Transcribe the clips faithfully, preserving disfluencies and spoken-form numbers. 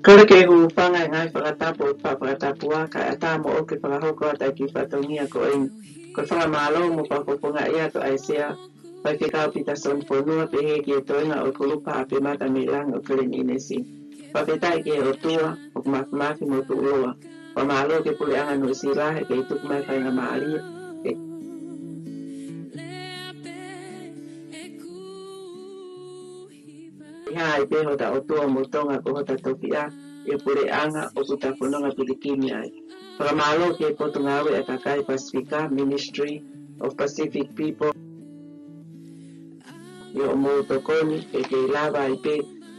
Kole ke u hūfanga he ngaahi fakatapu ʻoku fakatapu ā, kae ʻatā moʻoku ke fakahoko atu ʻa e kiʻi fatongia ko eni. Ko e fakamālō mo e fakafofongaʻi atu ʻa e Sea, Faifekau Pita Sonifonua, pehē ki he toenga ʻo e kulupu Haʻape Mata mei Langi ʻo Keleninesi. Fakafetaʻi ki he ʻOtua ʻoku māfimafi mo tuʻuloa. Fakamālō ki he Puleʻanga Nuʻusila he kei tuku mai e faingamālie ke ʻi ai pē hota ʻOtua mo Tonga ko hota tofiʻa ʻi he puleʻanga ʻoku ta fononga pilikimi ai. Fakamālō ki he Potungāue ʻa e Kakai Pasifika, Ministry of Pacific People, ʻi hoʻomou tokoni ke kei lava ai pē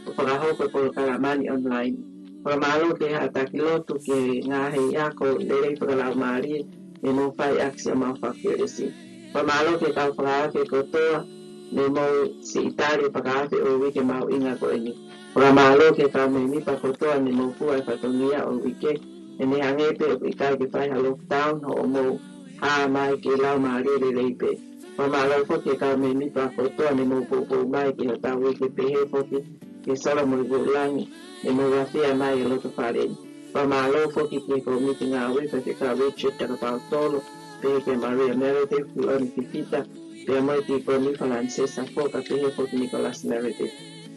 ʻo fakahoko e polokalama ni online. Fakamālō ki he Haʻa Taki Lotu ki he ngaahi ako lelei fakalaumālie ne mou fai ʻaki siʻomau fakakelesi. Fakamālō ki he kau fakaafe kotoa ne mou siʻi tali e fakaafe ʻo e uike mahuʻinga ko eni. Fakamālō ki he kau mēmipa kotoa ne mou fua e fatongia ʻo e uike, he ne hangē pē ʻoku ʻikai ke fai ha lockdown hoʻomou hā mai ke laumālie lelei pē. Fakamālō foki ki he kau mēmipa kotoa ne mou poupou mai ki hotau uike, pehē foki ki he Solomon Vulangi ne mou afea mai e loto fale ni. Fakamālō foki ki he kōmiti ngāue, Faifekau Richard Takapautolo, pehē kia Maria Meredith, Filoni Fifita, pea mo e Tīkoni Falanisesi Safoka, pehē foki Nicholas Meredith.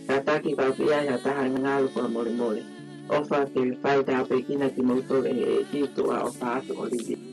Kātaki ka ʻoku ʻi ai ha taha ʻe ngalo fakamolemole. ʻOfa ke fai tāpuekina kimoutolu ʻe he ʻEiki. Tuʻa ʻofa atu, ʻOlivia.